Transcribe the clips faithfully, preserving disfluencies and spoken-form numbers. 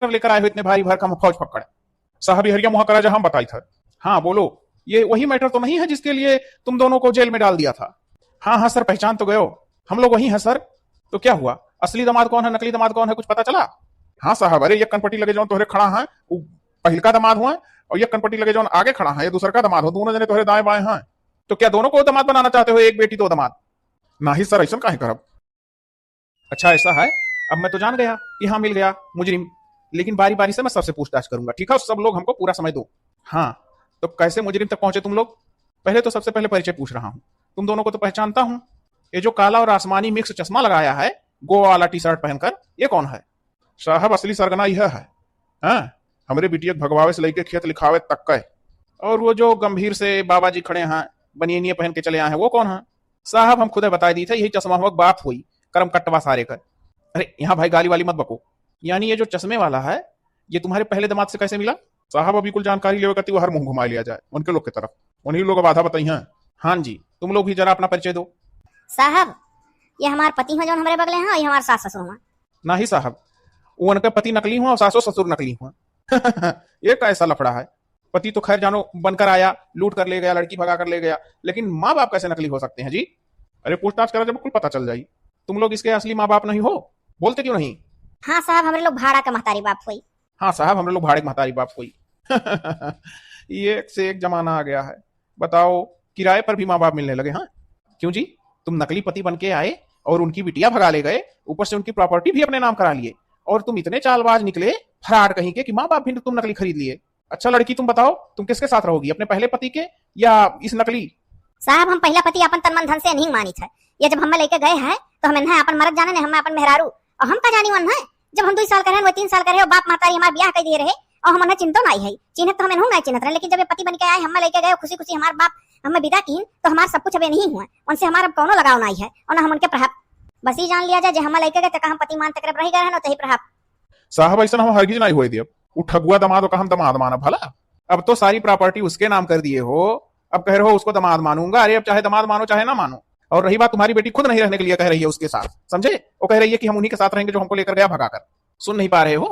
लेकर आए हो इतने भारी भरकम फौज फक्कड़? साहब, ये हरिया मुहा करा जा, हम बताई था। हाँ, बोलो, ये वही मैटर तो नहीं है जिसके लिए तुम दोनों को जेल में डाल दिया था? हाँ, हाँ सर, पहचान तो गयो, हम लोग वही हैं सर। तो क्या हुआ, असली दामाद कौन है, नकली दामाद कौन है, कुछ पता चला? हाँ साहब, अरे ये कनपटी लगे जौन तोहरे खड़ा है, वो पहिलका दामाद हुआ, और ये कनपटी लगे जौन आगे खड़ा है, ये दूसर का दामाद हो, दोनों जने तोहरे दाएं बाएं हैं। तो क्या दोनों को दामाद बनाना चाहते हो, एक बेटी दो दामाद? ना ही सर, ऐसा काहे करब? अच्छा, ऐसा है, अब मैं तो जान गया कि हाँ, मिल गया मुजरिम, लेकिन बारी बारी से मैं सबसे पूछताछ करूंगा, ठीक है? सब लोग हमको पूरा समय दो। हाँ, तो कैसे मुजरिम तक पहुंचे तुम लोग? पहले तो सबसे पहले परिचय पूछ रहा हूँ, तुम दोनों को तो पहचानता हूँ। ये जो काला और आसमानी मिक्स चश्मा लगाया है, गोवा वाला टी शर्ट पहनकर, ये कौन है? साहब, असली सरगना यह है। हाँ, हमरे बिटिया के भगवावे से लेके खेत लिखावे तक का है। और वो जो गंभीर से बाबा जी खड़े हैं, बनियनिया पहन के चले आए हैं, वो कौन है? साहब, हम खुदे बताई दी थे, यही चश्मा हुआ बाप हुई, करम कटवा सारे का। अरे यहाँ भाई, गाली वाली मत बको। यानी ये जो चश्मे वाला है, ये तुम्हारे पहले दामाद से कैसे मिला? साहब, अभी कुल जानकारी लेवे करती वो हर मुंह घुमा लिया जाए उनके लोग की तरफ, उन्हीं लोग अब आधा बताई हैं। हाँ जी, तुम लोग भी जरा अपना परिचय दो। साहब, ये हमार पति हैं जौन हमरे बगले हैं, और ये हमार सास ससुर हैं। नाही साहब, वो उनके पति नकली हुआ और सासो ससुर नकली हुआ। ये कैसा लफड़ा है? पति तो खैर जानो बनकर आया, लूट कर ले गया, लड़की भगा कर ले गया, लेकिन माँ बाप कैसे नकली हो सकते हैं जी? अरे पूछताछ करा जब कुल पता चल जाई। तुम लोग इसके असली माँ बाप नहीं हो, बोलते क्यों नहीं? हाँ साहब, हमरे लोग भाड़ा का महतारी बाप हुई। हाँ साहब, हमरे लोग भाड़े के महतारी बाप हुई। ये एक से एक जमाना आ गया है। बताओ, किराए पर भी माँ बाप मिलने लगे, हाँ? क्यों जी, तुम नकली पति बन के आए और उनकी बिटिया भगा ले गए, ऊपर से उनकी प्रॉपर्टी भी अपने नाम करा लिए, और तुम इतने चालबाज निकले, फराड कहीं के, कि माँ बाप भी तुम नकली खरीद लिए। अच्छा लड़की, तुम बताओ, तुम किसके साथ रहोगी, अपने पहले पति के या इस नकली? साहब, हम पहला पति अपन तन मन धन से नहीं मानित है। ये जब हमें लेके गए हैं, तो हम इन्हें अपन मरद जाने ने, हमें अपन मेहरारू, और हम का जानी वन है। जब हम दुई साल का रहे, वो तीन साल का रहे, और बाप महतारी हमार बियाह कर दिए रहे, और हम उन्हें चिंतो नहीं है, चिन्हत तो हम इन्हू नहीं चिन्हत रहे, लेकिन जब ये पति बन के आए, हमें लेके गए, खुशी खुशी हमार बाप हमें विदा कीन, तो हमार सब कुछ अब ये नहीं हुआ, उनसे हमार अब कौनो लगाव नहीं है, और ना हम उनके प्रभाव। बस ये जान लिया जाए, जे हमें लेके गए, तो का हम पति मान तक रह गए हैं, ना तही प्रभाव। साहब, ऐसा हम हरगिज नहीं हुए दिए। वो ठगुआ दामाद का हम दामाद मानब भला? अब तो सारी प्रॉपर्टी उसके नाम कर दिए हो, अब कह रहे हो उसको दामाद मानूंगा। अरे, अब चाहे दामाद मानो चाहे ना मानो। और रही बात, तुम्हारी बेटी खुद नहीं रहने के लिए कह रही है उसके साथ, समझे? वो कह रही है कि हम उन्हीं के साथ रहेंगे जो हमको लेकर गया भगा कर। सुन नहीं पा रहे हो?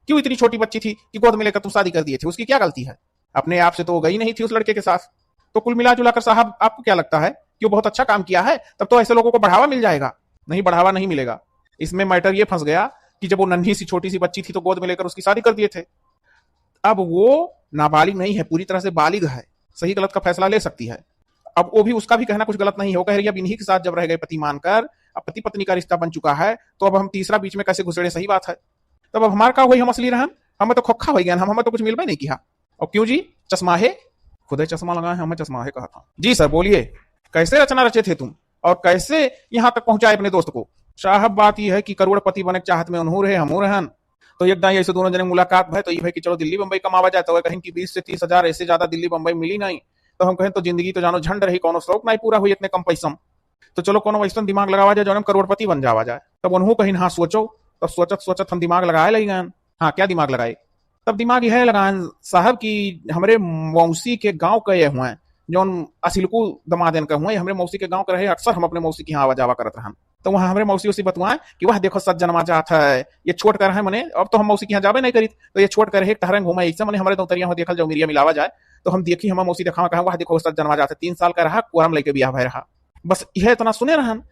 क्यों इतनी छोटी बच्ची थी कि गोद में लेकर तुम शादी कर दिए थे? उसकी क्या गलती है? अपने आप से तो वो गई नहीं थी उस लड़के के साथ। तो कुल मिला जुला कर साहब, आपको क्या लगता है कि वो बहुत अच्छा काम किया है? तब तो ऐसे लोगों को बढ़ावा मिल जाएगा। नहीं, बढ़ावा नहीं मिलेगा। इसमें मैटर ये फंस गया कि जब वो नन्ही सी छोटी सी बच्ची थी तो गोद में लेकर उसकी शादी कर दिए थे। अब वो नाबालिग नहीं है, पूरी तरह से बालिग है, सही गलत का फैसला ले सकती है। अब वो भी, उसका भी कहना कुछ गलत नहीं है। वो कह रही है, अब इन्हीं के साथ जब रह गए पति मानकर, अब पति पत्नी का रिश्ता बन चुका है, तो अब हम तीसरा बीच में कैसे घुसेड़े? सही बात है। तब अब हमार का हुई, हम असली रहन, हमें तो खोखा हो गया, हम, हमें तो कुछ मिलबे नहीं किया। और क्यों जी, चश्मा है? खुदे चश्मा लगाए हैं, हमें चश्मा है कहा था। जी सर, बोलिए, कैसे रचना रचे थे तुम और कैसे यहाँ तक पहुँचाए अपने दोस्त को? साहब, बात यह है कि करोड़पति बने के चाहत में उन्हों रहे, हमहू रहन। तो एक दाई ऐसे दोनों जने मुलाकात भय, तो ये भय कि चलो दिल्ली बम्बई कमावा जाए। तो वह कहें कि बीस से तीस हजार, ऐसे ज्यादा दिल्ली बम्बई मिली नहीं। तो हम कहें, तो जिंदगी तो जानो झंड रही, कौनो शौक नहीं पूरा हुई इतने कम पैसा में। तो चलो कोनो वैसन दिमाग लगावा जाए, जौन हम करोड़पति बन जावा जाए। तब उन्हों कहिन, हाँ सोचो। तब सोचत सोचत हम दिमाग लगाए लग गए। हाँ, क्या दिमाग लगाए? तब दिमाग यह लगान साहब कि हमरे मौसी के गांव के ये हुए, जौन असिलकू दमाद इनका हुए, हमरे मौसी के गांव के रहे, अक्सर हम अपने मौसी के यहाँ आवा जावा करत रहन। तो वहाँ हमरे मौसी उसी बतुआए कि वह देखो सज्जनवा जात है, ये छोट कर है मने, अब तो हम मौसी के यहाँ जाबे नहीं करीत, तो ये छोट कर है, एक टहरन घूमे, ऐसे मने हमरे दौतरिया हो देखल जाओ, मिरिया मिलावा जाए, तो हम देखी, हम मौसी देखावा कहा, वह देखो सज्जनवा जात है, तीन साल का रहा, कोरम लेके बियाह भय रहा। बस यह इतना सुने रहन।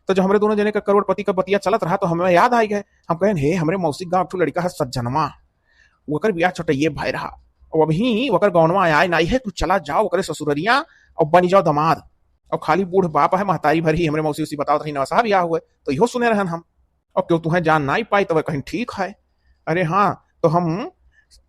तो जो हमरे दोनों जने का करोड़पति का बतिया चलत रहा, तो हमें याद आ गए। हम कहें, हे, हमरे मौसी गाँव एक ठो लड़का है सज्जनवा, ओकर बियाह छोटइये भाई रहा, और अभी ओकर गौनवा आए नाई है, तू चला जाओ ओकरे ससुररिया और बनी जाओ दमाद। और खाली बूढ़ बाप है, महतारी भर ही हमरे मौसी उसी बतावत रही, नवा साहब या हुए, तो इहो सुने रहन हम। और क्यों तुहें जान नाई पाई, तो वह कहीं ठीक है। अरे हाँ, तो हम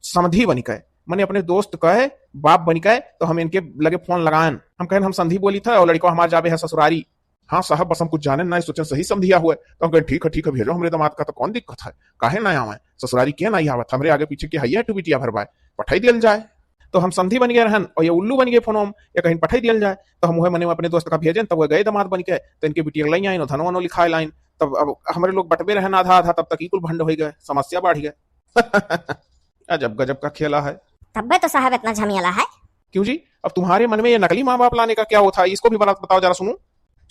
समधी बनी कहे, मने अपने दोस्त कहे, बाप बनी कहे, तो हम इनके लगे फोन लगाएन, हम कहेन, हम समधी बोली था और लड़का हमार जाबे है ससुरारी। हाँ साहब, बस हम कुछ जाने ना सोचे, सही समधिया हुए। तो हम कहे, ठीक है, ठीक है, भेजो हमरे दामाद का, तो कौन दिक्कत है, काहे ना आवे ससुरारी, के ना आवत, हमरे आगे पीछे के हइया टू बिटिया भर बाय, पठाई दियल जाए। तो हम समधी बन गए रहन और ये उल्लू बन गए फोनों में, ये कहीं पठाई दियल जाए। तो हम वह मने अपने दोस्त का भेजेन, तब वह गए दामाद बन के, तो इनके बिटिया लई आइन, धनो वनो लिखाए लाइन। तब अब हमरे लोग बटबे रहन आधा आधा, तब तक ई कुल भंड हो गए, समस्या बढ़ गए। अजब गजब का खेला है। तब्बे तो साहब इतना झमेला है। क्यों जी, अब तुम्हारे मन में ये नकली माँ बाप लाने का क्या वो था, इसको भी बना, बताओ जरा सुनूं।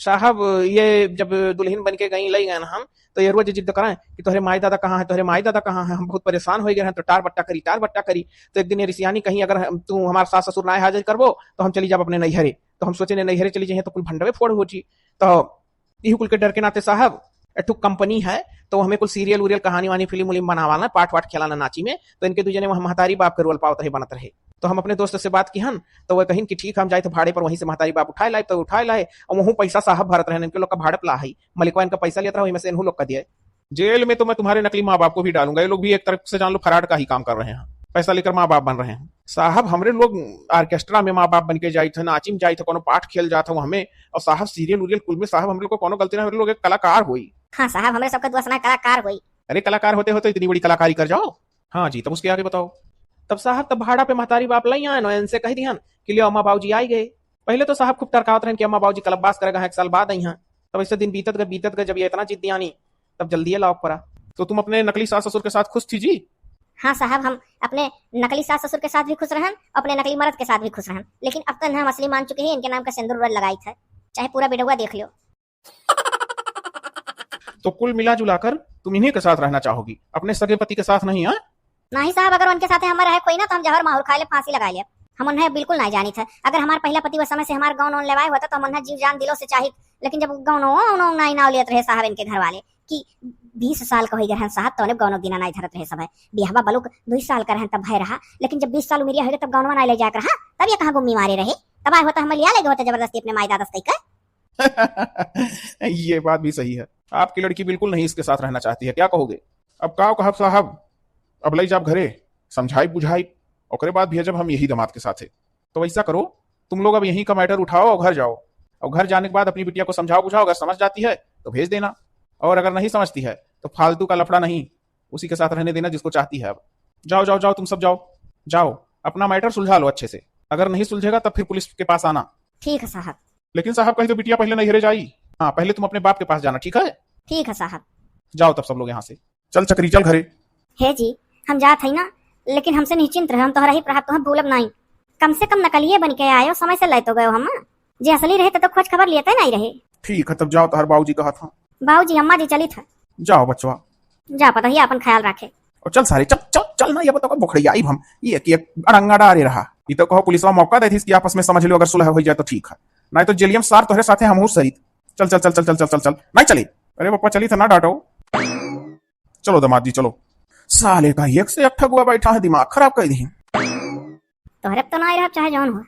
साहब, ये जब दुल्हन बन के गई, लई गए ना हम, तो ये रोज जिद कराएं कि तोहरे माई दादा कहाँ है, तोहरे माई दादा कहाँ है, हम बहुत परेशान होइ गए हैं, तो टार बट्टा करी, टार बट्टा करी। तो एक दिन ये रिसियानी कहीं, "अगर हम, तू हमार सास ससुर ना हाजिर करबो, तो हम चली जाब अपने नैहरे।" तो हम सोचे, "ने नैहरे चली जाइए तो कुल भंडवे फोड़ हो जी।" तो इही कुल के डर के नाते साहब, एक ठो कंपनी है, तो हमें कुल सीरियल उरियल, कहानी वानी, फिल्म उलिम बनावाना, पाठ वाठ खेलाना नाची में, तो इनके दू जने वहाँ महतारी बाप के रोल पावत रहे, बनत रहे। तो हम अपने दोस्त से बात किहन, तो वह कहिन कि ठीक है, हम जाए थे भाड़े पर, वहीं से महतारी बाप उठाए लाए, तो उठाए लाए, और वहूँ पैसा साहब भरत रहे, इनके लोग का भाड़े पला है, मलिकवा इनका पैसा लेत रहा, वही में से इनहू लोग का दिए। जेल में तो मैं तुम्हारे नकली माँ बाप को भी डालूंगा, ये लोग भी एक तरह से जान लो फ्रॉड का ही काम कर रहे हैं, पैसा लेकर माँ बाप बन रहे हैं। साहब, हमरे लोग ऑर्केस्ट्रा में माँ बाप बन के जाइत है, नाची में जाइत है, कोनो पाठ खेल जात है, हमें और साहब सीरियल उरियल कुल में साहब हमरे लोग को कोनो गलती ना, हमरे लोग एक कलाकार होई। हाँ साहब, हमरे सबका दुआ सना कलाकार होई। अरे कलाकार होते होते इतनी बड़ी कलाकारी कर जाओ। हाँ जी, तब उसके आगे बताओ। तब साहब तब भाड़ा पे महतारी बाप लई आए न, इनसे कह दिहन कि लियो अम्मा बाबूजी आई गए। पहले तो साहब खूब टरकावत रहन कि अम्मा बाबूजी कलपवास करे गए, एक साल बाद आई हैं। तब ऐसे दिन बीतत गए, बीतत गए, जब ये इतना जिद्दियानी, तब जल्दी ये लाओ पड़ा। तो तुम अपने नकली सास ससुर के साथ खुश थी जी? हाँ साहब, हम अपने नकली सास ससुर के साथ भी खुश रहन, अपने नकली मर्द के साथ भी खुश रहन, लेकिन अब तो इन्हें हम असली मान चुके हैं, इनके नाम का सिंदूर उरल लगाई था, चाहे पूरा वीडियो देख लो। तो कुल मिला जुलाकर तुम इन्हीं के साथ रहना चाहोगी, अपने सगे पति के साथ नहीं, हाँ? नहीं साहब, अगर उनके साथे हमार रहे कोई ना, तो हम जहर माहुर खाए ले, फांसी लगाए ले। हम उन्हें बिल्कुल नहीं जानी थे। अगर हमार पहला पति वह समय से हमार गौन ओन लेवाए होता, तो हम उन्हें जीव जान दिलो से चाहित। लेकिन जब गौनो ओन ओन नहीं नाव लेत रहे साहब इनके घर वाले, कि बीस साल का होई गए रहन साहब, तो उन्हें गौनो दिना नहीं धरत रहे सब है। बियाहवा बलुक दुई साल का रहन तब भय रहा, लेकिन जब बीस साल उमिरिया हो गए, तब गौनवा नहीं ले जाए के रहा, तब ये कहाँ गुम्मी मारे रहे? तब आए होता हम लिया ले गए होते जबरदस्ती अपने माई दादा से कह। ये बात भी सही है, आपकी लड़की बिल्कुल नहीं इसके साथ रहना चाहती है, क्या कहोगे? अब का कहब साहब, अब लई जाब घरे, समझाई बुझाई, ओकरे बाद भेजब हम यही दामाद के साथे। तो ऐसा करो, तुम लोग अब यहीं का मैटर उठाओ और घर जाओ, और घर जाने के बाद अपनी बिटिया को समझाओ बुझाओ, अगर समझ जाती है तो भेज देना, और अगर नहीं समझती है तो फालतू का लफड़ा नहीं, उसी के साथ रहने देना जिसको चाहती है। अब जाओ, जाओ, जाओ, तुम सब जाओ, जाओ अपना मैटर सुलझा लो अच्छे से, अगर नहीं सुलझेगा तब फिर पुलिस के पास आना। ठीक है साहब। लेकिन साहब, कही तो बिटिया पहले नैहरे जाई। हाँ, पहले तुम अपने बाप के पास जाना, ठीक है? ठीक है साहब। जाओ तब सब लोग यहाँ से। चल चकरी, चल घरे। हे जी, हम जात हई ना, लेकिन हमसे निश्चिंत रहे, हम तोहरा ही प्रभाव, तोहर भूलब नाई। कम से कम नकलिए बन के आयो, समय से लय तो गयो हम। जे असली रहे तो, तो खोज खबर लेते नहीं रहे। ठीक है, तब जाओ, तोहर बाबूजी कहत हन। बाबूजी, अम्मा जी चलित है। जाओ बचवा। जा पतोहिया अपन ख्याल रखे। और चल सारे, चल, चल, चल ना, ये बताओ, बोखड़िया आइब हम, ये कि एक अड़ंगा डारे रहा। ये तो कहो पुलिसवा मौका देथिस कि आपस में समझ लो, अगर सुलह हो जाए तो ठीक है, नहीं तो जेलियम सार तोहरे साथे हमहू सरित। चल, चल, चल, चल, चल, चल, चल, चल, नहीं चली। अरे पप्पा, चली था ना, डांटो। चलो दामाद जी, चलो। साले का एक से एक ठगुआ बैठा है, दिमाग खराब कर दी। तोहरे तो ना रहा, चाहे जौन हो।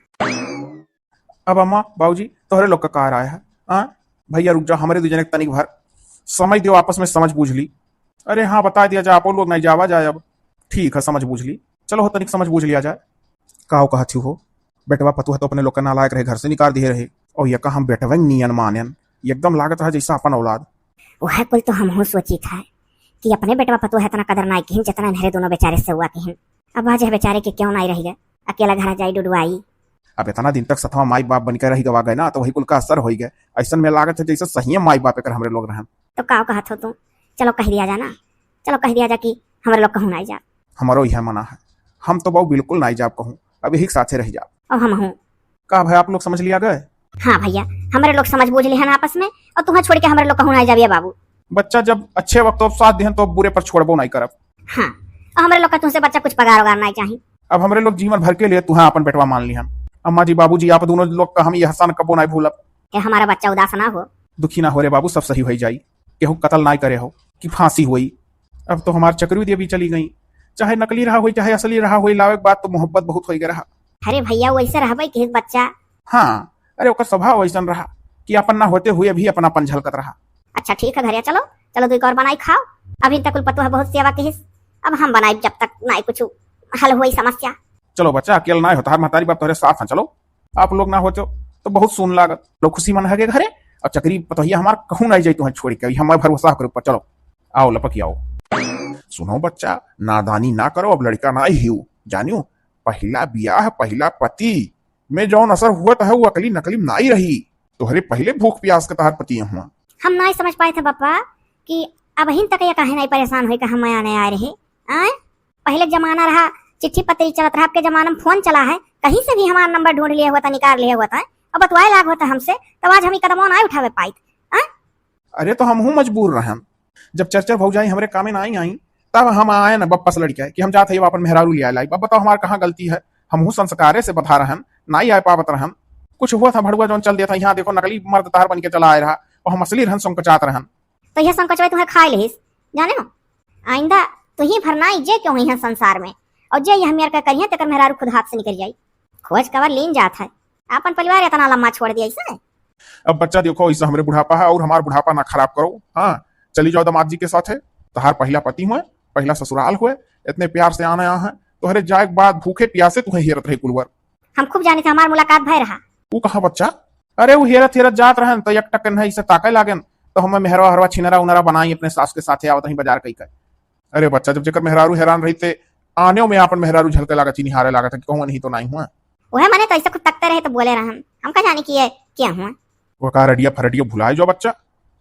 अब अम्मा, बाबूजी, तोहरे लोग का कार आया है? हाँ? भैया रुक जा, हमरे दू जने के तनिक भर समय दियो, आपस में समझ बूझ ली। अरे हाँ, बता दिया जा, आपो लोग नहीं जावा जाए अब। ठीक है, समझ बूझ ली। चलो हो, तनिक समझ बूझ लिया जाए। का हो कहत हो? बेटवा पतोह तो अपने लोग का नालायक रहे, घर से निकाल दिए रहे, और ये का हम बेटवन नियन मानेन, एकदम लागत रहा जैसा अपन औलाद। वह कुल तो हमहू सोची था कि अपने बेटवा पतोह इतना कदर नाई किहिन, जितना इन्हरे दोनों बेचारे से हुआ किहिन। अब आज यह बेचारे के क्यों नाई रह गए, अकेला घर जाई डुडुआई। अब इतना दिन तक सथवा माई बाप बन के रह गवा गए ना, तो वही कुल का असर होई गए। ऐसन में लागत है जैसे सही माई बाप एकर हमरे लोग रहन। तो का कहत हो तू? चलो कह दिया जा ना, चलो कह दिया जा कि हमरे लोग कहूँ नाई जा। हमारो यह मना है, हम तो बाबू बिल्कुल नाई जाब कहूँ, अब यही के साथे रह जाब। और हम हूँ। का भाई, आप लोग समझ लिया गए? हाँ भैया, हमरे लोग समझ बूझ लिहन आपस में, और तुम्हें छोड़ के हमरे लोग कहूँ नाई जाबिया बाबू। बच्चा, जब अच्छे वक्त तो साथ दिहन तो बुरे पर छोड़बो नाई करब। हाँ, और हमरे लोग का तुमसे बच्चा कुछ पगार वगार नाई चाही। अब हमरे लोग जीवन भर के लिए तुहें अपन बेटवा मान लिहन। अम्मा जी, बाबूजी, आप दोनों लोग का हम ये एहसान कबो नाई भूलब। ए, हमारा बच्चा उदास ना हो। दुखी ना हो रे बाबू, सब सही होई जाई। केहू कत्ल नाई करे हो कि फांसी होई। अब तो हमार चकरी देवी चली गई, चाहे नकली रहा होई, चाहे असली रहा होई, लावे के बाद तो मोहब्बत बहुत होई गए रहा। अरे भैया, वैसे रहबे कि बच्चा। हाँ, अरे ओकर स्वभाव ऐसन रहा कि अपन ना होते हुए भी अपनापन झलकत रहा। अच्छा ठीक है घरे चलो, चलो दो एक और बनाई खाओ। अभी तक कुल पतोह बहुत सेवा किहिस, अब हम बनाई जब तक ना कुछ हल हुई समस्या। चलो बच्चा, अकेल ना हो, तोहार महतारी बाप तोहरे साथ हैं। चलो, आप लोग ना होते तो बहुत सुन लागत। लोग खुशी मन हगे घरे, और चकरी पतोहिया हमार कहूँ नहीं जाई तुहें छोड़ के, हमारे भरोसा करे ऊपर। चलो, आओ लपक आओ। सुनो बच्चा, नादानी ना करो, अब लड़का ना हियो, जानियो, पहिला बियाह, पहिला पति में जौन असर हुआ है, वो अकली नकली में नाई रही। तोहरे पहले भूख प्यास के तहार पति हुआ। हम नाई समझ पाए थे बप्पा कि अबहिन तक ये काहे नाई परेशान होई कि हम आने आए रहे। आए, पहले के जमाना रहा, चिट्ठी पत्री चलत रहा, अब के जमाना में फोन चला है, कहीं से भी हमारा नंबर ढूंढ लिए हुआ था, निकाल लिए हुआ था, अब बतवाए लाग होता हमसे, तब आज हम ई कदमवा नाहीं उठावे पाइत। हाँ? अरे तो हमहू मजबूर रहन, जब चर चर भौजाई हमरे कामे नाहीं आई, तब हम आए न बप्पस लड़िका कि हम जात हई अपन मेहरारू लियाए लाई। अब बताओ हमार कहाँ गलती है? हमहू संस्कारे से बधा रहन, नाहीं आए पावत रहन। कुछ हुआ था भड़ुआ जौन चल देत है, यहाँ देखो नकली मर्द तहार बन के चला आए रहा और हम असली रहन संकोचात रहन। तो यह संकोचवा तुम्हें खाए लेहिस, जाने हो? आइंदा तुही भर नाहीं जे क्यों हुई है संसार में, और जे यह मेर का करिहैं तेकर मेहरारू खुद हाथ से निकल जाई। खोज कवर लीन जात है, आपन परिवार इतना लम्बा छोड़ दिया इसे। अब बच्चा देखो, इसे हमरे बुढ़ापा है और हमार बुढ़ापा ना खराब करो। हाँ, चली जाओ दामाद जी के साथे, तहार पहिला पति हुए, पहिला ससुराल हुए, इतने प्यार से आने आ हैं, तोहरे जाए के बाद भूखे प्यासे तुहे हेरत रहे कुलवर। हम खूब जानी थे, हमार मुलाकात भय रहा। ऊ कहाँ बच्चा? अरे ऊ हेरत हेरत जात रहन तो एक टकन है इसे ताके लागन, तो हमें मेहरवा हरवा छिनरा उनरा बनाई अपने सास के साथे आवत रही बाजार कई का। अरे बच्चा, जब जेकर मेहरारू हैरान रही ते आने में आपन मेहरारू झलके लागत ही, निहारे लागत है कि कहूँ नहीं तो नाहीं हुआ। वह मने तो ऐसे खुद तकते रहे तो बोले रहन, हम का जाने कि ये क्या हुआ। वो का रडिया फरडिया भुलाए जो बच्चा,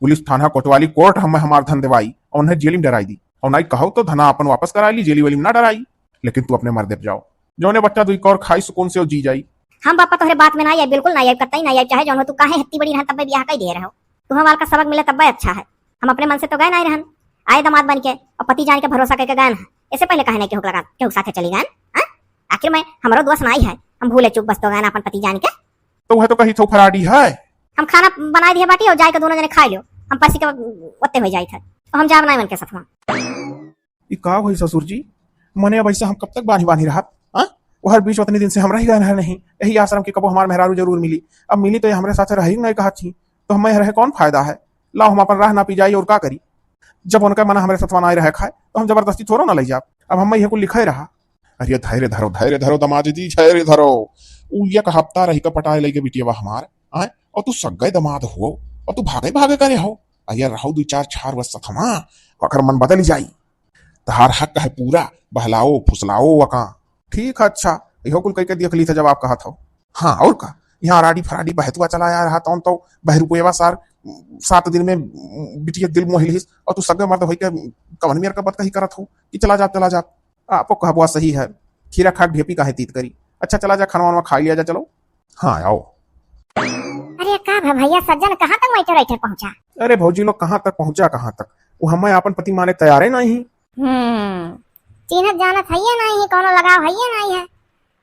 पुलिस थाना कोतवाली कोर्ट हमें हमार धन देवाई और उन्हें जेल में डराई दी। और नाहीं कहो तो धना अपन वापस कराई ली, जेली वेली में ना डराई। लेकिन तू अपने मर्दे पे जाओ, जौने बच्चा दुई कौर खाई सुकून से और जी जाई। हम बापा तोहरे बात में ना आई, बिल्कुल ना आई, कतई ना आई, चाहे जौन हो तू काहे हत्ती बड़ी रहन तब बियाह कई दे रहो। तुम्हें वाल का सबक मिले तब अच्छा है। हम अपने मन से तो गए ना रहन, आए दामाद बन के और पति जान के भरोसा करके गए हैं। इससे पहले काहे नहीं केहू के लगा, केहू के साथे चली गए, हाँ? आखिर में हमरो दोष ना आई है, हम भूले चूक बस तो गए ना अपन पति जान के। तो वह तो कही थो फराडी है। हम खाना बनाए दिए बाटी और जाए के दोनों जने खाए लियो, हम परसी के ओत्ते हो जाए थे, तो हम जाब ना मन के सथवा। ई का होई ससुर जी? मने अब ऐसे हम कब तक बान्ही बान्ही रहब? हाँ? वो हर बीच उतने दिन से हम रह गए हैं नहीं, यही आश्रम के कबो हमार मेहरारू जरूर मिली। अब मिली तो ये हमरे साथे रही नहीं कहत थी, तो हमें रहे कौन फायदा है? लाओ हम अपन राह नापी जाई और का करी? जब उनका मना हमरे साथ नाई रहे खाए, तो हम जबरदस्ती थोड़ो ना ले जाब। अब हम ये कुल लिखे रहा। अरे धैर्य धरो, धैर्य धरो दामाद जी, धैर्य धरो। उ एक हफ्ता रही का पटाए लेके बिटिया हमार, आए, और तू सग्गे दामाद हो, और तू भागे भागे करे हो। अरे रहो दो चार चार वर्ष सथमा, अगर मन बदल जाई। तहार हक है पूरा, बहलाओ, फुसलाओ वका। ठीक है, अच्छा, इहो कुल कह के देख ली था जब आप कहत हो। हाँ, और का? यहाँ राडी फराडी बहतुआ चला आ रहा, तौन तो बहरुपयवा सार सात दिन में बिटिया दिल मोह लिहिस, और तू सगे मर्द होई के कवन मेर का बात कही करत हो कि चला जा, चला जा। आपो कहबुआ सही है, खीरा खाक ढेपी काहे तीत करी। अच्छा, चला जा, खाना वाना खा लिया जा, चलो। हाँ, आओ। अरे का भा भैया सज्जन, कहाँ तक मैटर वैटर पहुँचा? अरे भौजी लोग, कहाँ तक पहुँचा, कहाँ तक? वो हमें आपन पति माने तैयारे नहीं। हम्म, चिन्हत जानत हइये नहीं है, कौनो लगाव हइये नहीं है,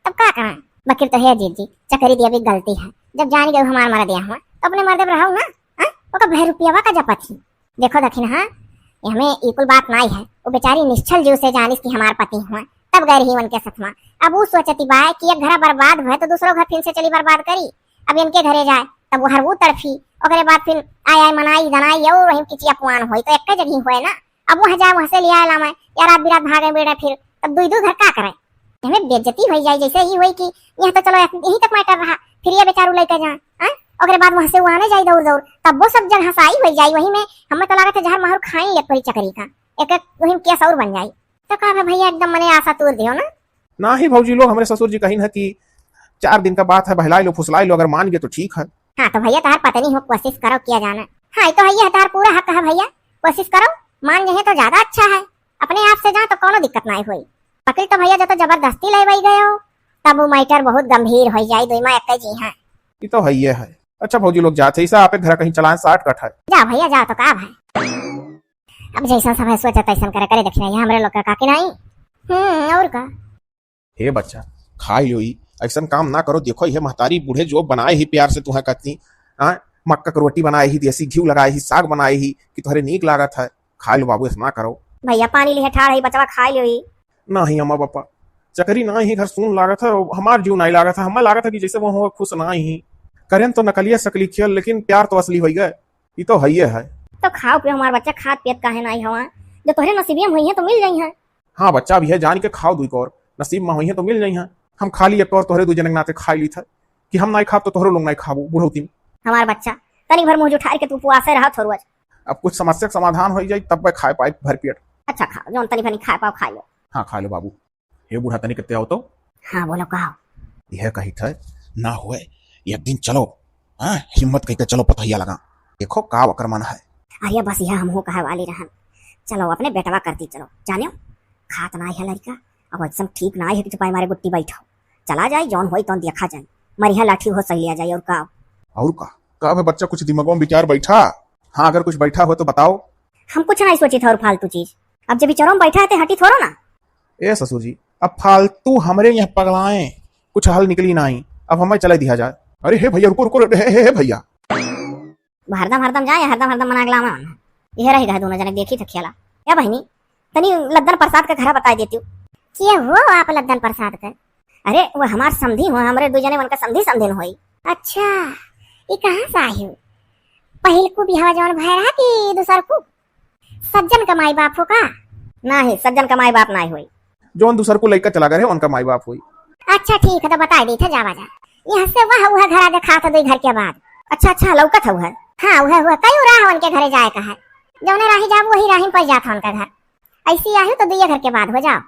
तब का करें? बाकिर तो हे जीजी, चकरी दिया भी गलती है, जब जान गए हमार मरद यहाँ हुआ, तो अपने मर्दे पर रहो ना, हाँ? ओका बहरुपयवा का जपत ही। देखो दखिनहा, हमें ई कुल बात नाई है। वो बेचारी निश्छल जीव से जानिस कि हमार पति हुआ, तब गए रही उनके सथमा। अब वो सोचती बा कि एक घरा बर्बाद हुए तो दूसरो घर फिर से चली बर्बाद करी। अब इनके घरे जाए, तब वो हर वो तड़फी, ओकरे बाद फिर आय आय मनाई दनाई और वहीं किचिया पुआन होई तो एक जगह होए ना। अब वहाँ जाए, वहाँ से ले आए लावे, या रात बिरात भागे बेड़े फिर, तब दुई दुई घर का करे? हमें बेइज्जती होई जाई, जैसे ही होई कि यहाँ तो चलो यहीं तक मैटर रहा, फिर ये बेचारू लेके जा, हाँ? ओकरे बाद वहाँ से वो आने जाई दौड़ दौड़, तब वो सब जन हंसाई होई जाई, वही में हमें तो लागत है जहर माहुर खाई एक परी चकरी का, एक एक वही में केस और बन जाई। तो का भा भैया एकदम मने आशा तोड़ दियो ना। ना ही भौजी लोग, हमरे ससुर जी कहिन है कि चार दिन का बात है, बहलाई लो फुसलाई लो, अगर मान गए तो ठीक है। हाँ तो भैया तहार पत्नी हो, कोशिश करो किया जाना। हाँ ये तो है, ये तहार पूरा हक है भैया, कोशिश करो, मान जाए तो ज्यादा अच्छा है। अपने आप से जा तो कोनो दिक्कत नाई होई। पकड़ी तो भैया जब तो जबरदस्ती ले वही गयो, तब वो मैटर बहुत गंभीर हो जाई, दुई माँ एक जी हाँ। ये तो है, ये है। अच्छा भौजी लोग जाते, ऐसा आप एक घर कहीं चलाएं, शॉर्टकट है। जा भैया जा, तो का भाई, अब जैसा सब है सोचा तैसन करे, करे दखिनहा, यहाँ हमरे लोग का काकी नाई। हम्म, और का? हे बच्चा, खाई लो ई, ऐसन काम ना करो। देखो, ये महतारी बूढ़े जो बनाए ही प्यार से तुहें कहती, हाँ, मक्का के रोटी बनाए ही, देसी घी लगाए ही, साग बनाए ही कि तोहरे नीक लागत है। खाई लो बाबू, ऐसा ना करो। भैया, पानी लिहे ठाड़ है, बचवा खाई लो ई। नहीं अम्मा पापा, चकरी ना ही घर सून लागत है, हमार जीव नहीं लागत है, हमें लागत है कि जैसे वो हो खुश ना ही। करें तो नकलिया सकली खेल, लेकिन प्यार तो असली होई गए। ई तो हइये है। तो खाओ पियो हमार बच्चा, खात पियत काहे नाई हवा? जो तोहरे नसीबिया में होई है तो मिल जाई है। हाँ बच्चा, अब यह जान के खाओ दुई कौर, नसीब में होई है तो मिल जाई है। हम खाली एक कौर तोहरे दू जने के नाते खाई ली था कि हम नाई खाब तो तोहरे लोग नाई खाबो बुढ़ौती में। हमार बच्चा, तनी भर मुँह जुठार के तू उपवासे रहा थोरुआ। अब कुछ समस्या के समाधान होई जाई तब मैं खाए पाई भर पेट। अच्छा खाओ, जौन तनी भनी खाए पाओ खाई लो। हाँ खा लो बाबू। हे बूढ़ा, तनी कत्ते आओ तो। हाँ, बोलो, का हो? यह कही थे, ना हुए, एक दिन चलो, हाँ, हिम्मत कही के चलो पथैया लगा, देखो का ओकर मन है। अरे बस यह हमहू कहे वाली रहन, चलो अपने बेटवा कर दी, चलो, जानियो, खात ना है लड़का, अब एकदम ठीक ना है कि चुपाई मारे गुट्टी बैठो, चला जाए, जौन होई तौन देखा जाए, मरिया लाठी हो सही लिया जाए, और का। और का? का भे बच्चा, कुछ दिमागों में विचार बैठा? हाँ, अगर कुछ बैठा हो तो बताओ। हम कुछ नहीं सोचित है और फालतू चीज। अब जब विचारों में बैठा है तो हटी थोड़ो ना। ए ससुर जी, अब फालतू हमरे यहाँ पगलाए, कुछ हल निकली नहीं। अब हमें चले दिया जाए। अरे हे भैया, रुको, रुको, हे, हे, हे भैया। हरदम हरदम जाए, हरदम हरदम मना के लावे। यह रही गए दोनों जने, देखी थे खेला। या बहिनी, तनी लद्दन प्रसाद के घरा बताई देती। के हो आप लद्दन प्रसाद के? अरे, वो हमार समधी हो, हमरे दू जने उनका समधी समधिन होई। अच्छा, ई कहाँ से आई हो? पहिलकू बिहावा जवन भय रहा कि दूसर को? सज्जन का माई बाप हो का? नाही, सज्जन का माई बाप नाही होई। जौन दूसर को लइका चला गए, उनका माई बाप होई। अच्छा, ठीक है, तो बताई देते, जावा जा। यहाँ से वह, वह घरा देखात है, दो घर के बाद। अच्छा, अच्छा, लौकत है वह। हाँ, वह, वह कई राह उनके घरे जाए का है। जौने राही जाब, वही राही में पड़ जात है उनका घर। ऐसी आही तो दुइये घर के बाद हो जाओ।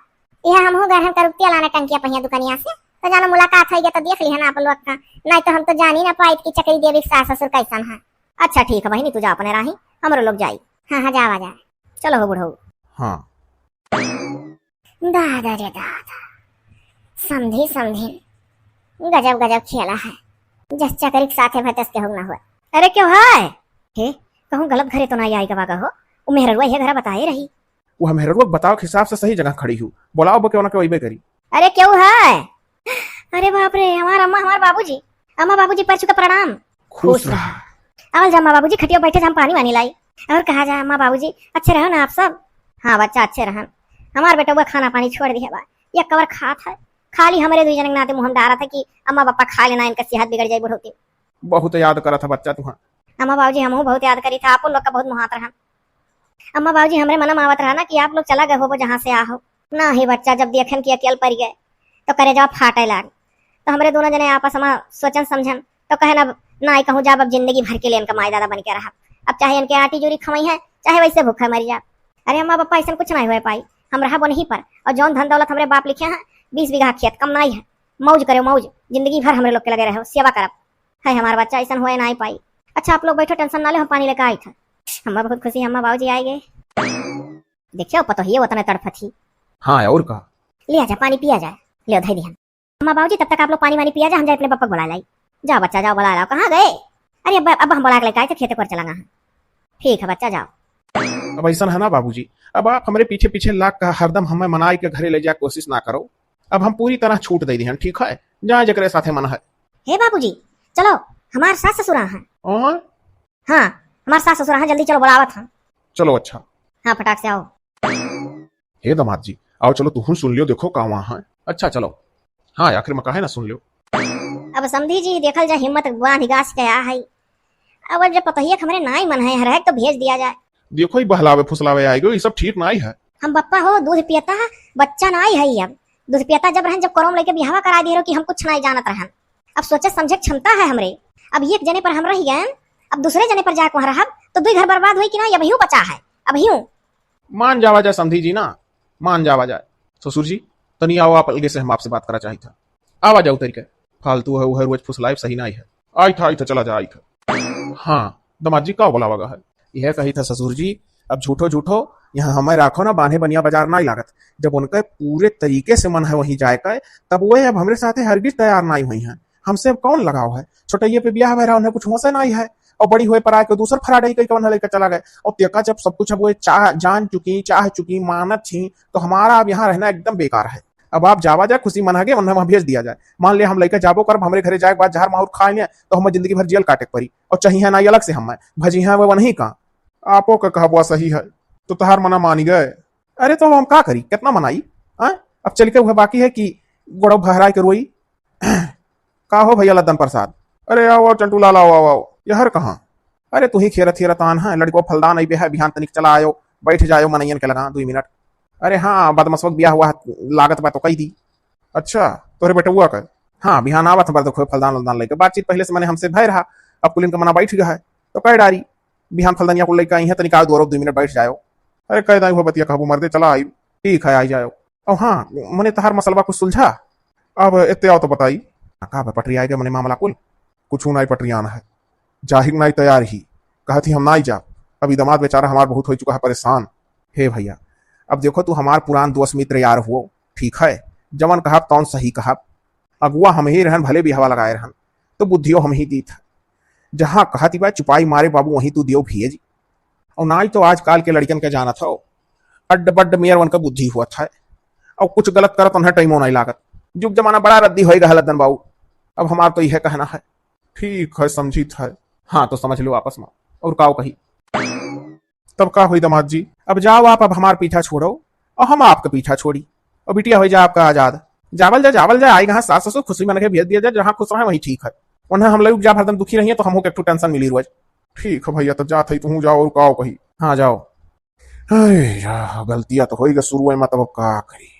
यह हमहू गए रहन करुपतिया लाने टंकिया पहिया दुकनिया से, तो जानो मुलाकात होई गया तो देख लिहन आप लोग का, नहीं तो हम तो जानी ना पाइत कि चकरी देवी के सास ससुर कैसन है। अच्छा ठीक है बहिनी, तू जा अपने राही, हमरो लोग जाई। हाँ, हाँ, जावा जा। चलो हो बुढ़ऊ। हाँ। दादा रे दादा, समधी समधी, गजब गजब खेला है। जस चकरी के साथे भटस के हो ना हुआ। अरे क्यों है? हे, कहूँ गलत घरे तो ना आई गवा हो? वो मेहररुआ यह घरा बताए रही। वो मेहररुआ के बताओ के हिसाब से सही जगह खड़ी हूँ। बोलाओ बके उनके वही करी। अरे क्यों है? अरे बाप रे, हमार अम्मा, हमार बाबूजी। अम्मा बाबूजी पैर छू के प्रणाम। खुश खुश रहा। रहा। आवल जा अम्मा बाबूजी, खटिया बैठे जा, हम पानी वानी लाई। और कहा जा अम्मा बाबूजी, अच्छे रहो ना आप सब? हाँ बच्चा, अच्छे रहन। हमार बेटवा खाना पानी छोड़ दिया बा, एक कवर खात है, खाली हमरे दुई जने के नाते मुँह में डारत है कि अम्मा पापा खा लेना, इनका सेहत बिगड़ जाई बुढ़ौती। बहुत याद करत है बच्चा तुहा। अम्मा बाबूजी हमहू बहुत याद करी था, आपो लोग का बहुत मुहात रहन। अम्मा बाबूजी हमरे मना में आवत रहा ना कि आप लोग चला गए होबो जहाँ से आ हो। ना ही बच्चा, जब देखन कि अकेल पड़ गए तो करेजवा फाटे लाग। तो हमरे दोनों जने आपस में सोचन समझन तो कहन, अब ना आई कहूँ जाब, अब जिंदगी भर के लिए इनका माई दादा बन के रहब। अब चाहे इनके आटी जूरी खवाई है, चाहे वैसे भूखे मरी जाब। अरे अम्मा पापा, ऐसा कुछ नहीं हुए पाई, हम रहब वहीं पर। और जौन धन दौलत हमरे बाप लिखे हैं, बीस बीघा खेत कम नहीं है। मौज करो मौज, जिंदगी भर हमरे लोग के लगे रहो, सेवा करब। है हमार बच्चा, ऐसा हुए नहीं पाई। अच्छा आप लोग बैठो, टेंशन ना ले, हम पानी लेके आई था। हम्मा बहुत खुशी, हम्मा बाबूजी आए गए। देखियो पतोहिए उतने तड़फत ही। हाँ, और का? लिया जा, पानी पिया जाए। लियो, धई दिहन। अम्मा बाबूजी, तब तक आप लोग पानी वानी पिया जा, हम जाए अपने पापा को बुला लाई। जाओ बच्चा, जाओ बुला लाओ। कहाँ गए? अरे अब, अब हम बुला के लेके आए थे, खेते पर चला गए हैं। ठीक है बच्चा, जाओ। अब ऐसा है ना बाबूजी, अब आप हमरे पीछे पीछे लाग का हरदम हमें मनाई के घरे ले जाए कोशिश ना करो। अब हम पूरी तरह छूट दे दिहन, ठीक है? जाए जकरे साथे मन है। हे बाबूजी, चलो, हमार सास ससुरा हैं। और? हाँ, हमार सास ससुरा हैं, जल्दी चलो, बुलावत हैं। चलो, अच्छा। हाँ, फटाक से आओ। हे दामाद जी, आओ चलो, तुहू सुन लियो, देखो का वहाँ है। अच्छा, चलो। हाँ, आखिर में काहे ना सुन लियो। अब समधी जी, देखल जा, हिम्मत बांध गास के आ है। अब जब पतोहिया के हमरे नाई मन है, हर है तो भेज दिया जाए। देखो, ई बहलावे फुसलावे आए गो, ई सब ठीक नाई है। हम बप्पा हो, दूध पियता है, बच्चा नाई है अब। दूध पियता जब रहन, जब कोरम लेके बिहावा करा दिए रहो कि हम कुछ नाई जानत रहन। अब सोचे समझे के क्षमता है हमरे। अब एक जने पर हम रह गए, अब दूसरे जने पर जाके वहाँ रहब, तो दुई घर बर्बाद होई कि ना, अब यूं बचा है, अब यूं। मान जावा जाए समधी जी ना, मान जावा जाए। ससुर जी, तनी आओ आप, अलगे से हम आपसे बात करा चाहित है। आवा जाओ तरीके, फालतू है, वो है रोज फुसलाइब सही नाई है। आई था, आई था, चला जा, आई था। हाँ, दामाद जी, का बोलावा गा है? यह कही था ससुर जी, अब झूठो झूठो यहाँ हमें राखो ना, बान्हे बनिया बाजार नाई लागत। जब उनका पूरे तरीके से मन है वहीं जाए का, तब वो अब हमरे साथे हरगिज तैयार नाई हुई हैं। हमसे अब कौन लगाव है? छोटइये पे ब्याह भय रहा, उन्हें कुछ होशे नाई है। और बड़ी हुए पर आके दूसर फराडई कई कवन है लेकर चला गए। और तेका जब सब कुछ अब वो चाह, जान चुकी, चाह चुकी, मानत छी, तो हमारा अब यहाँ रहना एकदम बेकार है। अब आप जावा जाए, खुशी मना के उन्हें वहाँ भेज दिया जाए। मान ले हम लइका जाबो करब, हमरे घरे जाए के बाद जहर माहुर खा लिया, तो हम जिंदगी भर जेल काटे के पड़ी। और चाहिए ना ये अलग से हम भजी हैं वो नहीं का। आपो का कहबुआ सही है, तो तहार मना मानी गए। अरे तो हम का करी, कितना मनाई? हाँ? अब चल के वह बाकी है कि गोड़ो भहराए के रोई। का हो भैया लद्दन प्रसाद? अरे आओ, आओ चंटू लाल, आओ, आओ, आओ। यहर कहाँ? अरे तू ही खेरत खेरत आन है, लड़को फलदान अइबे है, बिहान तनिक चला आयो, बैठ जायो मनइयन के लगा दुई मिनट। अरे हाँ, बदमसवक बियाह हुआ है, लागत बा तो कही दी। अच्छा, तोहरे बेटउआ का? हाँ, बिहान आवत है बरदखोए फलदान उलदान लेके। बातचीत पहले से मने हमसे भय रहा, अब कुलिन का मना बैठ गया है, तो कह डारी, बिहान फलदनिया को लेके आई है, तनिक आओ दो दुई मिनट बैठ जायो। अरे कह दाई हो बतिया कहबू मर्दे, चला आई, ठीक है आई जायो। और हाँ, मने तहार मसलबा कुछ सुलझा? अब एत्ते आओ तो बताई। का बा, पटरी आए गए मने मामला कुल? कुछ नाई पटरियान है। जाहिर नाई तैयार ही। कहत ही हम नाई जाब। अब ई दामाद बेचारा हमार बहुत हो चुका है परेशान। हे भैया, अब देखो तू हमार पुरान दोस्त मित्र यार हुओ, ठीक है? जवन कहब तौन सही कहब। अगुआ हम ही रहन, भले बिहवा लगाए रहन, तो बुद्धियो हम ही दीत है। जहाँ कहती बा चुपाई मारे बाबू, वहीं तू दियो भेज। और नाई तो आजकल के लड़कन के जानत हो, अड्ड बड्ड मेर उनका बुद्धि हुआ था, और कुछ गलत करत उन्हें टाइमो नहीं लागत। जुग जमाना बड़ा रद्दी होएगा हलदन बाबू। अब हमार तो यह कहना है। ठीक है, समझी था। हाँ, तो समझ लो आपस में, और काव कही। तब का होई दामाद जी? अब जाओ आप, अब हमार पीछा छोड़ो और हम आपका पीछा छोड़ी, और बिटिया हो जा आपका आजाद। जावल जा, जावल जा, आएगा हाँ सास ससुर, खुशी मन के भेज दिया जा, जहाँ खुश रहे वहीं ठीक है। उन्हें हम लोग जा हरदम दुखी रहिए तो हमहू के एक ठो टेंशन मिली रोज। ठीक है भैया, तब जात है, तू जाओ और काव कही। हाँ, जाओ। अरे यार, गलतिया तो होई गा शुरू में, तब अब का करी?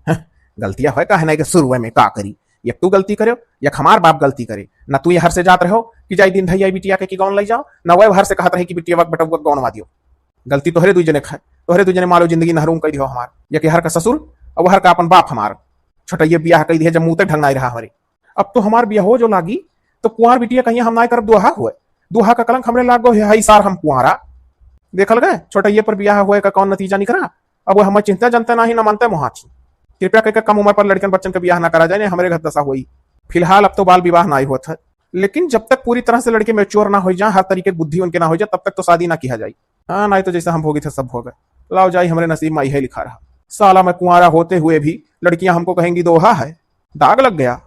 हं, गलतिया होय काहे ना के शुरू में का करी? एक तू गलती करे, एक हमार बाप गलती करे। ना तू ये हर से जात रहो कि जाई दिन धैया बिटिया के कि गौन लई जाओ, ना वह हर से कहत रहे कि बिटिया वक बेटवा गौन मा दियो। गलती तोहरे दुई जने खाए, तोहरे दुई जने मारो जिंदगी नहरूम कई दियो हमार। ये कि हर का ससुर, अब हर का अपन बाप हमार। छोटा ये बियाह कई दिए जब मुंह तक ढंग ना रहा हमारे। अब तो हमार बियाहो जो लागी, तो कुंवार बिटिया कहिए हम नाय करब दुहा हुए। दुहा का कलंक हमरे लाग गो है, हई सार हम कुंवारा। देखल गए, छोटइये पर बियाह हुए का कौन नतीजा निकरा? अब वो हमें चिंता जनते नाही, न मनते मोहाथी। कृपया करके कम उम्र पर लड़कन बच्चन का बियाह ना करा जाए, नहीं हमरे घर दशा हुई। फिलहाल अब तो बाल विवाह ना ही होत है, लेकिन जब तक पूरी तरह से लड़के मैच्योर ना हो जाए, हर तरीके की बुद्धि उनके ना हो जाए, तब तक तो शादी ना किया जाए। हाँ, नहीं तो जैसा हम भोगी थे सब भोगे। लाओ जाई, हमरे नसीब में यही लिखा रहा। साला मैं कुंवारा होते हुए भी लड़कियां हमको कहेंगी दोहा है, दाग लग गया।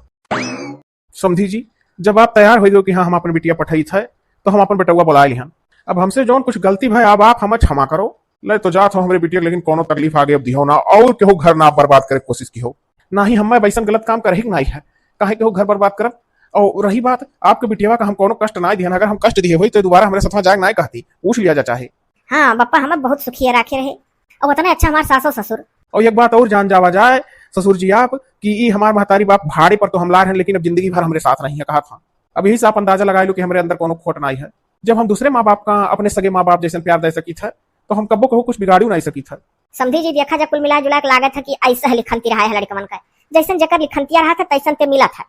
समधी जी, जब आप तैयार हो गयो कि हाँ, हम अपन बिटिया पठाई थे, तो हम अपन बेटउआ बुलाए लिहन। अब हमसे जौन कुछ गलती भय, अब आप हमें क्षमा करो। ले तो जात हो हमरे बिटिया, लेकिन कोनो तकलीफ आगे अब दिहो ना, और केहू घर ना बर्बाद करे कोशिश की हो। ना ही हमें वैसन गलत काम करही के नाई है, काहे केहू घर बर्बाद करब। और रही बात आपके बिटिया का, हम कोनो कष्ट ना दिहन, अगर हम कष्ट दिए होई तो दोबारा हमरे साथ में जाए ना कहती, पूछ लिया जा चाहे। हाँ बप्पा, हमें बहुत सुखी राखे रहे, और उतने अच्छा हमार सासो ससुर। और एक बात और जान जावा जाए ससुर जी आप, कि ई हमार महतारी बाप भाड़े पर तो हम ला रहे हैं, लेकिन अब जिंदगी भर हमरे साथ रही है, कहा था। अब यही से आप अंदाजा लगा लो कि हमरे अंदर कोनो खोट नाई है। जब हम दूसरे माँ बाप का अपने सगे माँ बाप जैसन प्यार दे सकी था, तो हम कब्बो कहू कुछ बिगाड़ू नाई सकी था। समधी जी, देखा जा, कुल मिला जुला के लागत है कि ऐसा है लिखन तिरहा है लड़कवन का, जैसन जेकर लिखनतिया रहा था तैसन ते मिला था।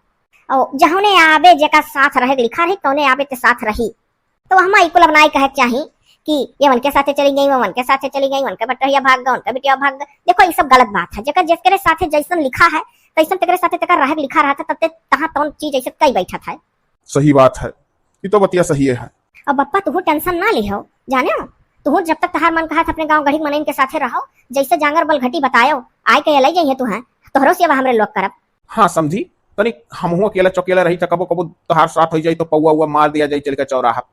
और जौने आवे जेका साथ रहे के लिखा रही, तौने आवे ते साथ रही। तो हम ई कुल अब नाई कहे के चाही कि ये उनके साथे चली गई, वो उनके साथे चली गई, उनके बटरिया भाग गए, उनके बिटिया भाग गए। देखो, ये सब गलत बात है। जेकर जेकरे साथे जैसन लिखा है, तैसन तेकरे साथे तेकर रहे के लिखा रहा था, तब ते तहाँ तौन चीज ऐसे कई बैठा था। सही बात है, ये तो बतिया सही है। अब बप्पा, तुहू टेंशन ना लिहो, जाने हो, तुहू जब तक तहार मन कहा था अपने गाँव गढ़ी के मनइन के साथे रहो, जैसे जांगर बल घटी बतायो, आए के ले जाइए तू है, तोहरो सेवा हमरे लोग करब। हाँ समधी, तनिक हमहू अकेला चौकेला रही त कबो कबो तोहार साथ हो जाई तो पौआ उआ मार दिया जाई चल के चौराहा।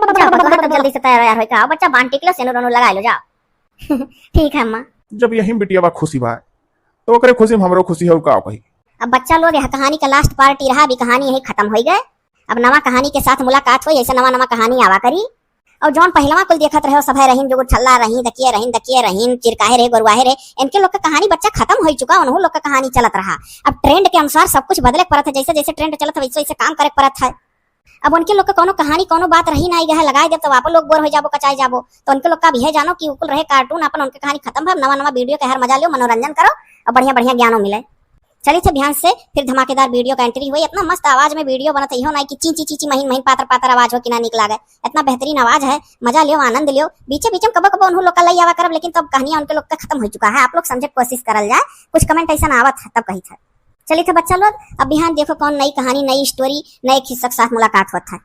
जा बटुआ, तब जल्दी से तैयार वैयार होइके आओ बच्चा, बांध टिक लो, सेनुर वेनुर लगाए लो, जाओ। ठीक है अम्मा। जब यही में बिटिया बा खुशी बा, तो ओकरे खुशी में हमरो खुशी हो, का कही। अब बच्चा लोग, यह कहानी का लास्ट पार्ट ही रहा, अभी कहानी यही खत्म हो गए। अब नवा कहानी के साथ मुलाकात होई, ऐसे नवा नवा कहानी आवा करी। और जौन पहिलवा कुल देखत रहे हो, सभे रहीन जो ठल्ला रही, दकिया रहीन, दकिया रहीन, चिरकाहे रहे, गोरुआहे रहे, इनके लोग का कहानी बच्चा खत्म हो चुका, उन्हों लोग का कहानी चलत रहा। अब ट्रेंड के अनुसार सब कुछ बदले के पड़त है, जैसे जैसे ट्रेंड चलत है वैसे वैसे काम करे के पड़त है। अब उनके लोग का कौनो कहानी, कौनो बात रही ना गया है, लगाए देब तब आपो लोग बोर हो जाबो, कचाई जाबो। तो उनके लोग का अब यह जानो कि उकुल रहे कार्टून, अपन उनके कहानी खत्म भा, नवा नवा वीडियो के हर मजा लियो, मनोरंजन करो और बढ़िया बढ़िया ज्ञानो मिले। चली थे ध्यान से, फिर धमाकेदार वीडियो का एंट्री हुई। इतना मस्त आवाज में वीडियो बनत है, इहो ना कि ची ची ची ची महीन महीन पातर पातर आवाज हो कि ना निक लागे। इतना बेहतरीन आवाज है, मजा लियो, आनंद लियो। बीचे बीचे में कबो कबो उन्हों लोग का लई आवा करब, लेकिन तो अब कहानियां उनके लोग का खत्म हो चुका है। आप लोग समझे के कोशिश करल जाए, कुछ कमेंट ऐसा आवत है तब कही था। चलिए थे बच्चा लोग, अब बिहान देखो कौन नई कहानी, नई स्टोरी, नए खिस्सा के साथ मुलाकात होत है।